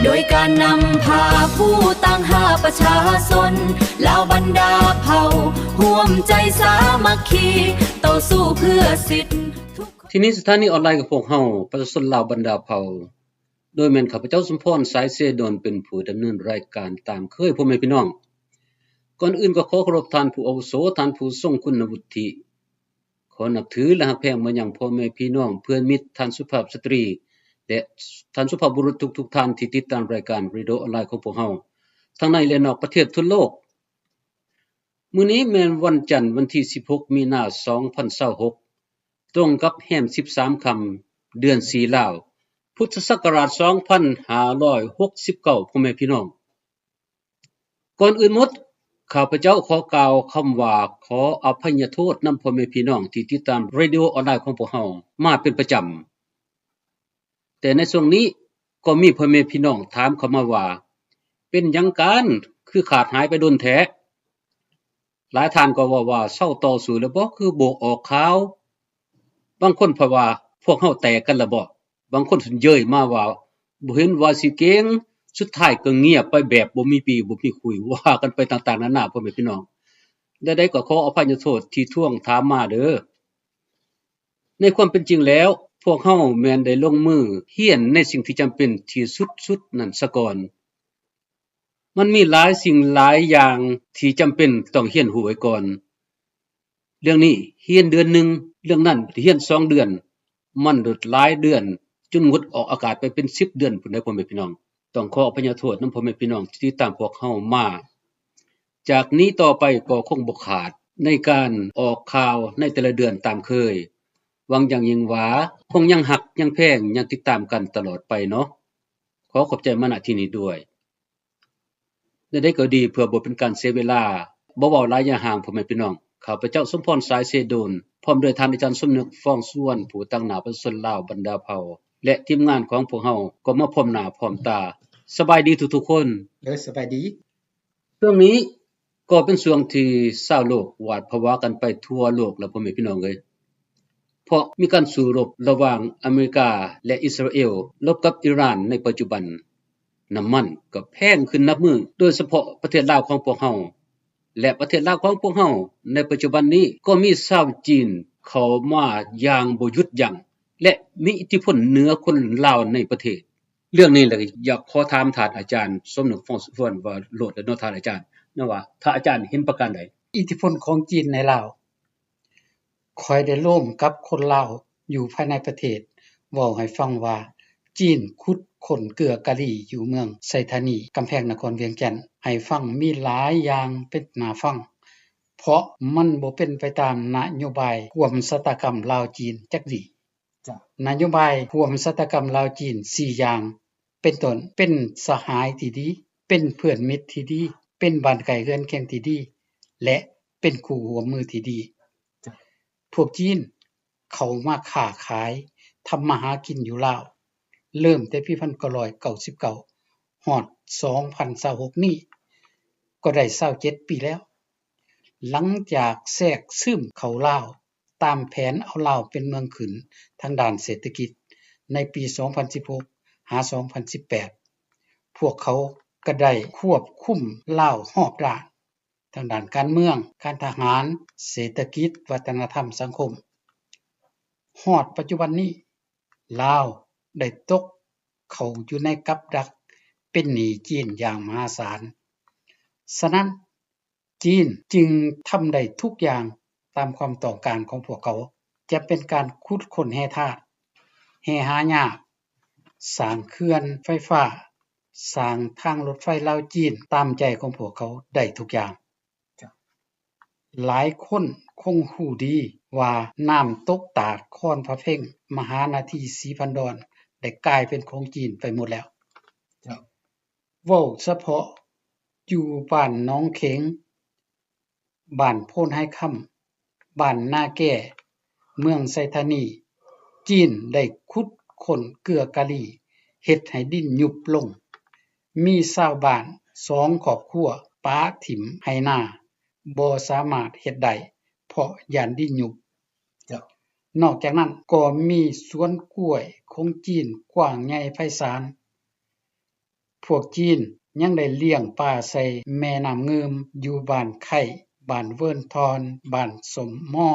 ໂດຍການນຳພາຜູ້ຕັ້ງຮັກປະຊາຊົນ ລາວບັນດາເຜົ່າ ຮ່ວມໃຈສາມັກຄີ ຕໍ່ສູ້ເພື່ອສິດທຸກຄົນ. ທີ່ນີ້ສະຖານີອອນລາຍຂອງພວກເຮົາ ປະຊາຊົນລາວບັນດາເຜົ່າ ໂດຍແມ່ນຂ້າພະເຈົ້າ ສົມພອນ ສາຍເຊໂດນ ເປັນຜູ້ດຳເນີນລາຍການຕາມເຄີຍ ພໍ່ແມ່ພີ່ນ້ອງ. ກ່ອນອື່ນກໍຂໍເຄົາລົບທ່ານຜູ້ອາວຸໂສ, ທ່ານຜູ້ຊົງຄຸນວຸດທິ, ຂໍນັບຖື ແລະ ຮັກແພງມາຍັງພໍ່ແມ່ພີ່ນ້ອງ, ເພື່ອນມິດ, ທ່ານສຸພາບສະຕຣີ ແລະ ທ່ານສຸພາບບຸລຸດທຸກໆທ່ານທີ່ຕິດຕາມລາຍການເຣດິໂອອອນລາຍຂອງພວກເຮົາ ທັງໃນ ແລະ ນອກປະເທດທົ່ວໂລກ. ມື້ນີ້ແມ່ນວັນຈັນ ວັນທີສິບຫົກ ມີນາ ສອງພັນຊາວຫົກ ຕົງກັບແຮມສິບສາມຄ່ຳ ເດືອນສີ່ລາວ ພຸດທະສັກກະລາດ ສອງພັນຫ້າຮ້ອຍຫົກສິບເກົ້າ ພໍ່ແມ່ພີ່ນ້ອງ. ກ່ອນອື່ນໝົດ ຂ້າພະເຈົ້າຂໍກ່າວຄຳວ່າ ຂໍອະໄພຍະໂທດນຳພໍ່ແມ່ພີ່ນ້ອງທີ່ຕິດຕາມເຣດິໂອອອນລາຍຂອງພວກເຮົາມາເປັນປະຈຳ. ແຕ່ໃນຊ່ວງນີ້ກໍມີພໍ່ແມ່ພີ່ນ້ອງຖາມເຂົ້າມາວ່າ ເປັນຫຍັງກັນ ຄືຂາດຫາຍໄປດົນແທ້? ຫຼາຍທ່ານກໍເວົ້າວ່າ ເຊົາຕໍ່ສູ້ແລ້ວບໍ ຄືບໍ່ອອກຂ່າວ? ບາງຄົນເພິ່ນວ່າ ພວກເຮົາແຕກກັນແລ້ວບໍ? ບາງຄົນເຍີ້ຍມາວ່າ ບໍ່ເຫັນວ່າຊິເກັ່ງ, ສຸດທ້າຍກໍງຽບໄປແບບບໍ່ມີປີບໍ່ມີຄຸຍ, ວ່າກັນໄປຕ່າງໆນານາ ພໍ່ແມ່ພີ່ນ້ອງ. ແນວໃດກໍຂໍອະໄພຍະໂທດທີ່ທວງຖາມມາເດີ້. ໃນຄວາມເປັນຈິງແລ້ວ ພວກເຮົາແມ່ນໄດ້ລົງມືຮຽນໃນສິ່ງທີ່ຈຳເປັນທີ່ສຸດໆນັ້ນສາກ່ອນ. ມັນມີຫຼາຍສິ່ງຫຼາຍຢ່າງທີ່ຈຳເປັນຕ້ອງຮຽນຮູ້ໄວ້ກ່ອນ. ເລື່ອງນີ້ຮຽນເດືອນໜຶ່ງ, ເລື່ອງນັ້ນຮຽນສອງເດືອນ, ມັນໂດດຫຼາຍເດືອນ ຈົນງົດອອກອາກາດໄປເປັນສິບເດືອນພຸ້ນເດ້ ພໍ່ແມ່ພີ່ນ້ອງ. ຕ້ອງຂໍອະໄພຍະໂທດນຳພໍ່ແມ່ພີ່ນ້ອງທີ່ຕິດຕາມພວກເຮົາມາ. ຈາກນີ້ຕໍ່ໄປກໍຄົງບໍ່ຂາດໃນການອອກຂ່າວໃນແຕ່ລະເດືອນຕາມເຄີຍ. ຫວັງຢ່າງຍິ່ງວ່າຄົງຍັງຮັກ, ຍັງແພງ, ຍັງຕິດຕາມກັນຕະຫຼອດໄປເນາະ. ຂໍຂອບໃຈມາ ນະ ທີ່ນີ້ດ້ວຍ. ແນວໃດກໍດີ ເພື່ອບໍ່ເປັນການເສຍເວລາ, ບໍ່ເວົ້າຫຼາຍຢ່າຫ່າງ ພໍ່ແມ່ພີ່ນ້ອງ, ຂ້າພະເຈົ້າ ສົມພອນ ສາຍເຊໂດນ ພ້ອມດ້ວຍທ່ານອາຈານ ສົມນຶກ ຟອງສຸວັນ ຜູ້ຕາງໜ້າປະຊາຊົນລາວບັນດາເຜົ່າ ແລະ ທີມງານຂອງພວກເຮົາກໍມາພ້ອມໜ້າພ້ອມຕາ. ສະບາຍດີທຸກໆຄົນ. ໂດຍ ສະບາຍດີ. ຊ່ວງນີ້ກໍເປັນຊ່ວງທີ່ຊາວໂລກຫວາດຜະວາກັນໄປທົ່ວໂລກແລ້ວ ພໍ່ແມ່ພີ່ນ້ອງເອີຍ. ເພາະມີການສູ້ລົບລະຫວ່າງອາເມລິກາ ແລະ ອິດສະຣາເອວ ລົບກັບອີຣານໃນປັດຈຸບັນ. ນ້ຳມັນກໍແພງຂຶ້ນນັບມື້, ໂດຍສະເພາະປະເທດລາວຂອງພວກເຮົາ ແລະ ປະເທດລາວຂອງພວກເຮົາໃນປັດຈຸບັນນີ້ ກໍມີຊາວຈີນເຂົ້າມາຢ່າງບໍ່ຢຸດຢັ້ງ ແລະ ມີອິດທິພົນເໜືອຄົນລາວໃນປະເທດ. ເລື່ອງນີ້ລະ ຢາກຂໍຖາມທ່ານອາຈານ ສົມນຶກ ຟອງສຸວັນ ວ່າໂລດເນາະ ທ່ານອາຈານ ນະ ວ່າທ່ານອາຈານເຫັນປະການໃດ? ອິດທິພົນຂອງຈີນໃນລາວ. ຂ້ອຍໄດ້ລົມກັບຄົນລາວຢູ່ພາຍໃນປະເທດ ເວົ້າໃຫ້ຟັງວ່າ ຈີນຂຸດຄົ້ນເກືອກາລີຢູ່ເມືອງໄຊທານີ ກຳແພງນະຄອນວຽງຈັນ ໃຫ້ຟັງ ມີຫຼາຍຢ່າງເປັນໜ້າຟັງ ເພາະມັນບໍ່ເປັນໄປຕາມນະໂຍບາຍຮ່ວມຊະຕາກຳລາວຈີນຈັກດີ້. ນະໂຍບາຍຮ່ວມຊະຕາກຳລາວຈີນສີ່ຢ່າງ ເປັນຕົ້ນ ເປັນສະຫາຍທີ່ດີ, ເປັນເພື່ອນມິດທີ່ດີ, ເປັນບ້ານໃກ້ເຮືອນຄຽງທີ່ດີ ແລະ ເປັນຄູ່ຮ່ວມມືທີ່ດີ. ພວກຈີນເຂົ້າມາຄ້າຂາຍ, ທຳມາຫາກິນຢູ່ລາວ ເລີ່ມແຕ່ປີພັນເກົ້າຮ້ອຍເກົ້າສິບເກົ້າ ຮອດສອງພັນຊາວຫົກນີ້ ກໍໄດ້ຊາວເຈັດປີແລ້ວ. ຫຼັງຈາກແຊກຊຶມເຂົ້າລາວ ຕາມແຜນເອົາລາວເປັນເມືອງຂຶ້ນທາງດ້ານເສດຖະກິດໃນປີສອງພັນສິບຫົກ ຫາ ສອງພັນສິບແປດ, ພວກເຂົາກໍໄດ້ຄວບຄຸມລາວຮອບດ້ານ ທາງດ້ານການເມືອງ, ການທະຫານ, ເສດຖະກິດ, ວັດທະນະທຳ, ສັງຄົມ. ຮອດປັດຈຸບັນນີ້ ລາວໄດ້ຕົກເຂົ້າຢູ່ໃນກັບດັກເປັນໜີ້ຈີນຢ່າງມະຫາສານ. ສະນັ້ນ, ຈີນຈຶ່ງທຳໄດ້ທຸກຢ່າງຕາມຄວາມຕ້ອງການຂອງພວກເຂົາ, ຈະເປັນການຂຸດຄົ້ນແຮ່ທາດ, ແຮ່ຫາຍາກ, ສ້າງເຂື່ອນໄຟຟ້າ, ສ້າງທາງລົດໄຟລາວຈີນຕາມໃຈຂອງພວກເຂົາໄດ້ທຸກຢ່າງ. ຫຼາຍຄົນຄົງຮູ້ດີວ່ານ້ຳຕົກຕາດຄອນພະເພັງ, ມະຫານາທີສີພັນດອນ ໄດ້ກາຍເປັນຂອງຈີນໄປໝົດແລ້ວ. ເວົ້າສະເພາະຢູ່ບ້ານໜອງເຂັງ, ບ້ານໂພນໄຮຄຳ, ບ້ານນາແກ, ເມືອງໄຊທານີ, ຈີນໄດ້ຂຸດຄົ້ນເກືອກາລີ ເຮັດໃຫ້ດິນຍຸບລົງ. ມີຊາວບ້ານສອງຄອບຄົວປະຖິ້ມໄຮ່ນາ, ບໍ່ສາມາດເຮັດໄດ້ ເພາະຢ້ານດິນຍຸບ. ເຈົ້າ. ນອກຈາກນັ້ນກໍມີສວນກ້ວຍຂອງຈີນກວ້າງໃຫຍ່ໄພສານ. ພວກຈີນຍັງໄດ້ລ້ຽງປາໃສ່ແມ່ນ້ຳງື່ມຢູ່ບ້ານໄຄ, ບ້ານເວີນທອນ, ບ້ານສົມມໍ.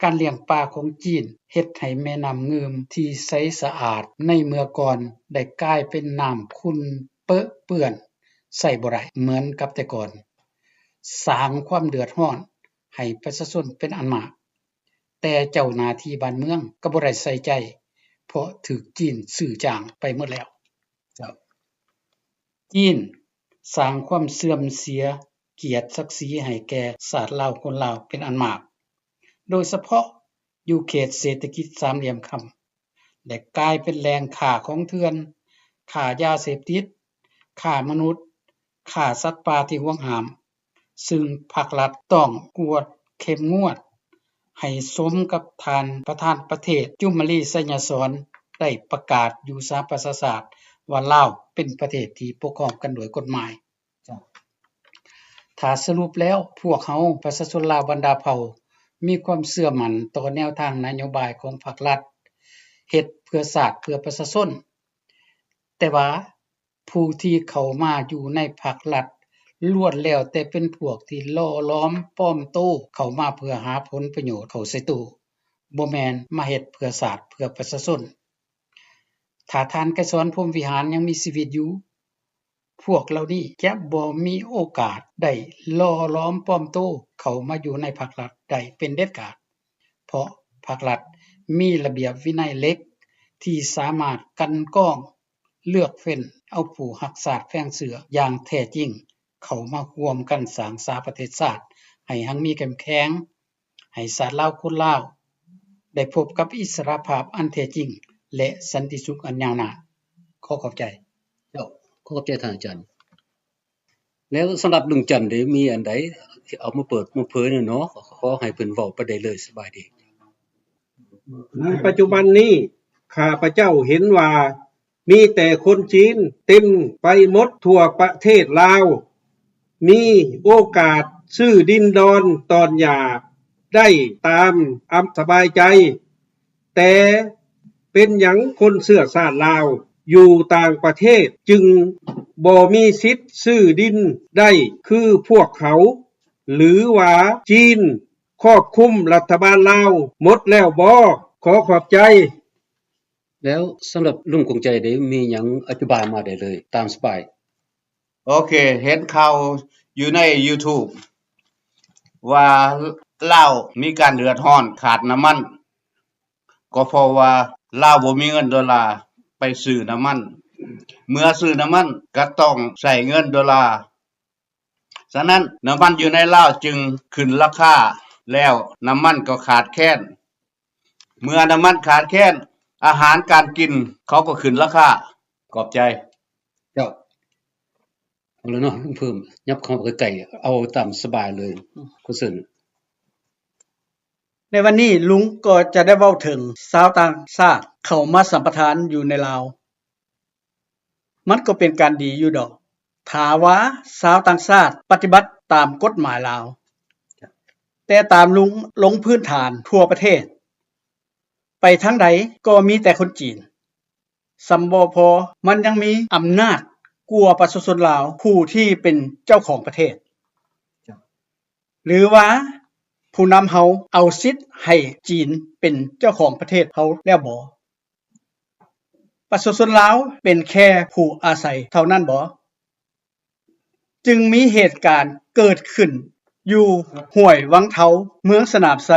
ການລ້ຽງປາຂອງຈີນເຮັດໃຫ້ແມ່ນ້ຳງື່ມທີ່ໃສສະອາດໃນເມື່ອກ່ອນໄດ້ກາຍເປັນນ້ຳຂຸ່ນເປິເປື້ອນ ໃຊ້ບໍ່ໄດ້ເໝືອນກັບແຕ່ກ່ອນ, ສ້າງຄວາມເດືອດຮ້ອນໃຫ້ປະຊາຊົນເປັນອັນມາກ, ແຕ່ເຈົ້າໜ້າທີ່ບ້ານເມືອງກໍບໍ່ໄດ້ໃສ່ໃຈ ເພາະຖືກຈີນຊື້ຈ້າງໄປໝົດແລ້ວ. ເຈົ້າ. ຈີນສ້າງຄວາມເສື່ອມເສຍກຽດສັກສີໃຫ້ແກ່ຊາດລາວຄົນລາວເປັນອັນມາກ, ໂດຍສະເພາະຢູ່ເຂດເສດຖະກິດສາມຫຼ່ຽມຄຳ ແລະ ກາຍເປັນແຫຼ່ງຄ້າຂອງເຖື່ອນ, ຄ້າຢາເສບຕິດ, ຄ້າມະນຸດ, ຄ້າສັດປ່າທີ່ຫວງຫ້າມ, ຊຶ່ງພັກລັດຕ້ອງກວດເຂັ້ມງວດໃຫ້ສົມກັບທ່ານປະທານປະເທດ ຈຸມມະລີ ໄຊຍະສອນ ໄດ້ປະກາດຢູ່ສະຫະປະຊາຊາດວ່າລາວເປັນປະເທດທີ່ປົກຄອງກັນໂດຍກົດໝາຍ. ຖ້າສະຫຼຸບແລ້ວ, ພວກເຮົາປະຊາຊົນລາວບັນດາເຜົ່າມີຄວາມເຊື່ອໝັ້ນຕໍ່ແນວທາງນະໂຍບາຍຂອງພັກລັດ, ເຮັດເພື່ອຊາດເພື່ອປະຊາຊົນ, ແຕ່ວ່າ ຜູ້ທີ່ເຂົ້າມາຢູ່ໃນພັກລັດ ລ້ວນແລ້ວແຕ່ເປັນພວກທີ່ຫຼໍ່ຫຼອມປອມໂຕເຂົ້າມາເພື່ອຫາຜົນປະໂຫຍດເຂົ້າໃສ່ໂຕ, ບໍ່ແມ່ນມາເຮັດເພື່ອຊາດເພື່ອປະຊາຊົນ. ຖ້າທ່ານໄກສອນ ພົມວິຫານ ຍັງມີຊີວິດຢູ່, ພວກເຫຼົ່ານີ້ຈະບໍ່ມີໂອກາດໄດ້ຫຼໍ່ຫຼອມປອມໂຕເຂົ້າມາຢູ່ໃນພັກລັດໄດ້ເປັນເດັດຂາດ, ເພາະພັກລັດມີລະບຽບວິໄນເຫຼັກທີ່ສາມາດກັ່ນກອງ ເລືອກເຟ້ນເອົາຜູ້ຮັກຊາດແຝງເຊື້ອຢ່າງແທ້ຈິງ ເຂົ້າມາຮ່ວມກັນສ້າງສາປະເທດຊາດໃຫ້ຮັ່ງມີເຂັ້ມແຂງ, ໃຫ້ຊາດລາວຄົນລາວໄດ້ພົບກັບອິດສະຫຼະພາບອັນແທ້ຈິງ ແລະ ສັນຕິສຸກອັນຍາວນານ. ຂໍຂອບໃຈ. ເຈົ້າ, ຂໍຂອບໃຈທ່ານອາຈານ. ແລ້ວສຳລັບລຸງຈັນເດ ມີອັນໃດທີ່ເອົາມາເປີດມາເຜີຍແດ່ເນາະ? ຂໍໃຫ້ເພິ່ນເວົ້າໄປໄດ້ເລີຍ, ສະບາຍດີ. ໃນປັດຈຸບັນນີ້ ຂ້າພະເຈົ້າເຫັນວ່າມີແຕ່ຄົນຈີນເຕັມໄປໝົດທົ່ວປະເທດລາວ, ມີໂອກາດຊື້ດິນດອນຕອນຫຍ້າໄດ້ຕາມອັນສະບາຍໃຈ, ແຕ່ເປັນຫຍັງຄົນເຊື້ອຊາດລາວຢູ່ຕ່າງປະເທດຈຶ່ງບໍ່ມີສິດຊື້ດິນໄດ້ຄືພວກເຂົາ? ຫຼືວ່າຈີນຄອບຄຸມລັດຖະບານລາວໝົດແລ້ວບໍ? ຂໍຂອບໃຈ. ແລ້ວສຳລັບລຸງກົງໃຈເດ ມີຫຍັງອະທິບາຍມາໄດ້ເລີຍ ຕາມສະບາຍ. ໂອເຄ, ເຫັນຂ່າວຢູ່ໃນຢູທູບວ່າລາວມີການເດືອດຮ້ອນຂາດນ້ຳມັນ, ກໍເພາະວ່າລາວບໍ່ມີເງິນໂດລາໄປຊື້ນ້ຳມັນ. ເມື່ອຊື້ນ້ຳມັນກໍຕ້ອງໃຊ້ເງິນໂດລາ. ສະນັ້ນ ນ້ຳມັນຢູ່ໃນລາວຈຶ່ງຂຶ້ນລາຄາ, ແລ້ວນ້ຳມັນກໍຂາດແຄນ. ເມື່ອນ້ຳມັນຂາດແຄນ, ອາຫານການກິນເຂົາກໍຂຶ້ນລາຄາ. ຂອບໃຈ. ເຈົ້າ. ເອົາລະເນາະ, ເພີ່ມ, ຫຍັບເຂົ້າໄປໃກ້ໆ, ເອົາຕາມສະບາຍເລີຍ. ຂໍເຊີນ. ໃນວັນນີ້ລຸງກໍຈະໄດ້ເວົ້າເຖິງຊາວຕ່າງຊາດເຂົ້າມາສຳປະທານຢູ່ໃນລາວ. ມັນກໍເປັນການດີຢູ່ດອກ ຖ້າວ່າຊາວຕ່າງຊາດປະຕິບັດຕາມກົດໝາຍລາວ. ແຕ່ຕາມລຸງລົງພື້ນຖານທົ່ວປະເທດ, ໄປທາງໃດກໍມີແຕ່ຄົນຈີນ. ສ່ຳບໍ່ພໍ, ມັນຍັງມີອຳນາດກວ່າປະຊາຊົນລາວຜູ້ທີ່ເປັນເຈົ້າຂອງປະເທດ. ຫຼືວ່າຜູ້ນຳເຮົາເອົາສິດໃຫ້ຈີນເປັນເຈົ້າຂອງປະເທດເຮົາແລ້ວບໍ? ປະຊາຊົນລາວເປັນແຄ່ຜູ້ອາໄສເທົ່ານັ້ນບໍ? ຈຶ່ງມີເຫດການເກີດຂຶ້ນຢູ່ຫ້ວຍວັງເທົາ, ເມືອງສະໜາມໄຊ,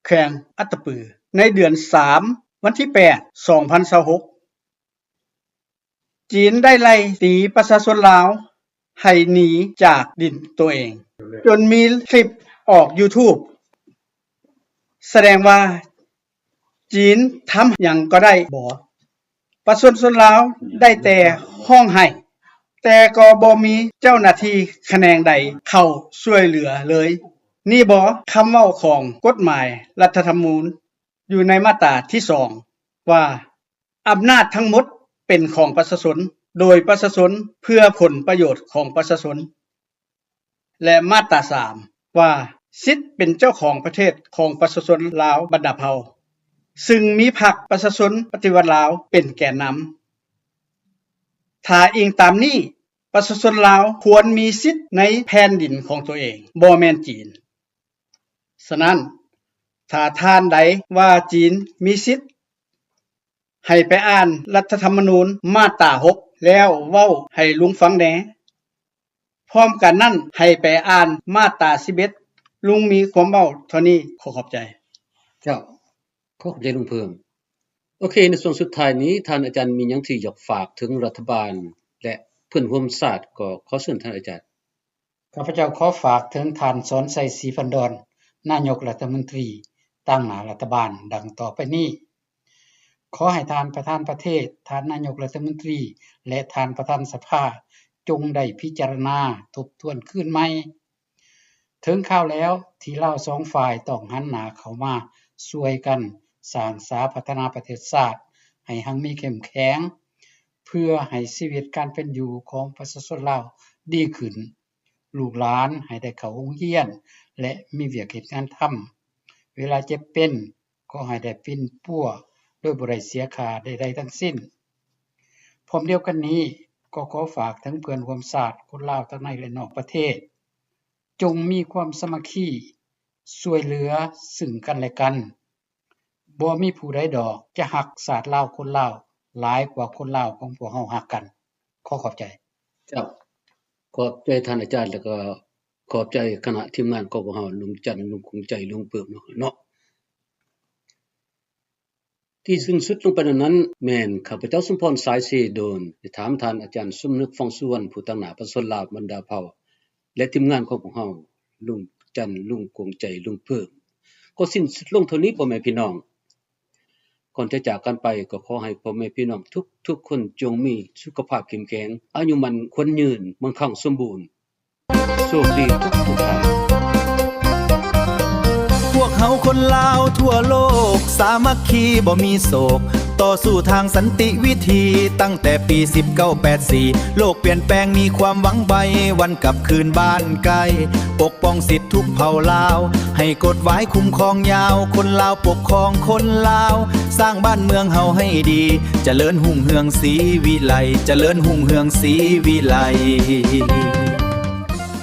ແຂວງອັດຕະປື, ໃນເດືອນສາມ ວັນທີແປດ ສອງພັນຊາວຫົກ. ຈີນໄດ້ໄລ່ຕີປະຊາຊົນລາວໃຫ້ໜີຈາກດິນໂຕເອງ, ຈົນມີຄລິບອອກຢູທູບ ສະແດງວ່າຈີນທຳຫຍັງກໍໄດ້ບໍ? ປະຊາຊົນລາວໄດ້ແຕ່ຮ້ອງໄຫ້, ແຕ່ກໍບໍ່ມີເຈົ້າໜ້າທີ່ຂະແໜງໃດເຂົ້າຊ່ວຍເຫຼືອເລີຍ. ນີ້ບໍຄຳເວົ້າຂອງກົດໝາຍລັດຖະທຳມະນູນ ຢູ່ໃນມາດຕາທີສອງ ວ່າ ອຳນາດທັງໝົດເປັນຂອງປະຊາຊົນ, ໂດຍປະຊາຊົນ, ເພື່ອຜົນປະໂຫຍດຂອງປະຊາຊົນ ແລະ ມາດຕາສາມ ວ່າ ສິດເປັນເຈົ້າຂອງປະເທດຂອງປະຊາຊົນລາວບັນດາເຜົ່າ, ຊຶ່ງມີພັກປະຊາຊົນປະຕິວັດລາວເປັນແກນນຳ. ຖ້າອີງຕາມນີ້, ປະຊາຊົນລາວຄວນມີສິດໃນແຜ່ນດິນຂອງຕົວເອງ, ບໍ່ແມ່ນຈີນ. ສະນັ້ນ, ຖ້າທ່ານໃດວ່າຈີນມີສິດ, ໃຫ້ໄປອ່ານລັດຖະທຳມະນູນມາດຕາຫົກ ແລ້ວເວົ້າໃຫ້ລຸງຟັງແດ່. ພ້ອມກັນນັ້ນ, ໃຫ້ໄປອ່ານມາດຕາສິບເອັດ. ລຸງມີຄວາມເວົ້າເທົ່ານີ້, ຂໍຂອບໃຈ. ເຈົ້າ, ຂໍຂອບໃຈລຸງເພີ່ມ. ໂອເຄ, ໃນຊ່ວງສຸດທ້າຍນີ້, ທ່ານອາຈານມີຫຍັງທີ່ຢາກຝາກເຖິງລັດຖະບານ ແລະ ເພື່ອນຮ່ວມຊາດ, ກໍຂໍເຊີນທ່ານອາຈານ. ຂ້າພະເຈົ້າຂໍຝາກເຖິງທ່ານ ສອນໄຊ ສີພັນດອນ, ນາຍົກລັດຖະມົນຕີ, ຕາງໜ້າລັດຖະບານ ດັ່ງຕໍ່ໄປນີ້. ຂໍໃຫ້ທ່ານປະທານປະເທດ, ທ່ານນາຍົກລັດຖະມົນຕີ ແລະ ທ່ານປະທານສະພາ ຈົ່ງໄດ້ພິຈາລະນາທົບທວນຄືນໃໝ່. ເຖິງຄາວແລ້ວທີ່ລາວສອງຝ່າຍຕ້ອງຫັນໜ້າເຂົ້າມາຊ່ວຍກັນສ້າງສາພັດທະນາປະເທດຊາດໃຫ້ຮັ່ງມີເຂັ້ມແຂງ, ເພື່ອໃຫ້ຊີວິດການເປັນຢູ່ຂອງປະຊາຊົນລາວດີຂຶ້ນ, ລູກຫຼານໃຫ້ໄດ້ເຂົ້າໂຮງຮຽນ ແລະ ມີວຽກເຮັດງານທຳ, ເວລາເຈັບເປັນກໍໃຫ້ໄດ້ປິ່ນປົວໂດຍບໍ່ໄດ້ເສຍຄ່າໃດໆທັງສິ້ນ. ພ້ອມດຽວກັນນີ້, ກໍຂໍຝາກເຖິງເພື່ອນຮ່ວມຊາດຄົນລາວທັງໃນ ແລະ ນອກປະເທດ, ຈົ່ງມີຄວາມສາມັກຄີ ຊ່ວຍເຫຼືອຊຶ່ງກັນ ແລະ ກັນ. ບໍ່ມີຜູ້ໃດດອກຈະຮັກຊາດລາວຄົນລາວຫຼາຍກວ່າຄົນລາວຂອງພວກເຮົາຮັກກັນ. ຂໍຂອບໃຈ. ເຈົ້າ, ຂອບໃຈທ່ານອາຈານ ແລ້ວກໍຂອບໃຈຄະນະທີມງານຂອງພວກເຮົາ, ລຸງຈັນ, ລຸງກົງໃຈ, ລຸງເພີ່ມເນາະ, ເນາະ. ທີ່ສິ້ນສຸດລົງໄປນັ້ນ, ແມ່ນຂ້າພະເຈົ້າ ສົມພອນ ສາຍເສໂດນ ໄດ້ຖາມທ່ານອາຈານ ສົມນຶກ ຟອງສຸວັນ ຜູ້ຕາງໜ້າປະຊາຊົນລາວບັນດາເຜົ່າ ແລະ ທີມງານຂອງພວກເຮົາ, ລຸງຈັນ, ລຸງກົງໃຈ, ລຸງເພີ່ມ. ກໍສິ້ນສຸດລົງເທົ່ານີ້ ພໍ່ແມ່ພີ່ນ້ອງ. ກ່ອນຈະຈາກກັນໄປ, ກໍຂໍໃຫ້ພໍ່ແມ່ພີ່ນ້ອງທຸກໆຄົນ ຈົ່ງມີສຸຂະພາບເຂັ້ມແຂງ, ອາຍຸໝັ້ນຂວັນຍືນ, ມັງຄັງສົມບູນ. ໂຊກດີທຸກໆທ່ານ. ພວກເຮົາຄົນລາວທົ່ວໂລກ ສາມັກຄີບໍ່ມີໂສກ, ຕໍ່ສູ້ທາງສັນຕິວິທີ ຕັ້ງແຕ່ປີສິບເກົ້າແປດສີ່ ໂລກປ່ຽນແປງມີຄວາມຫວັງໄວ ວັນກັບຄືນບ້ານໄກ, ປົກປ້ອງສິດທຸກເຜົ່າລາວ ໃຫ້ກົດຫວາຍຄຸ້ມຄອງຍາວ, ຄົນລາວປົກຄອງຄົນລາວ, ສ້າງບ້ານເມືອງເຮົາໃຫ້ດີ, ຈະເລີນຮຸ່ງເຮືອງສີວິໄລ, ຈະເລີນຮຸ່ງເຮືອງສີວິໄລ.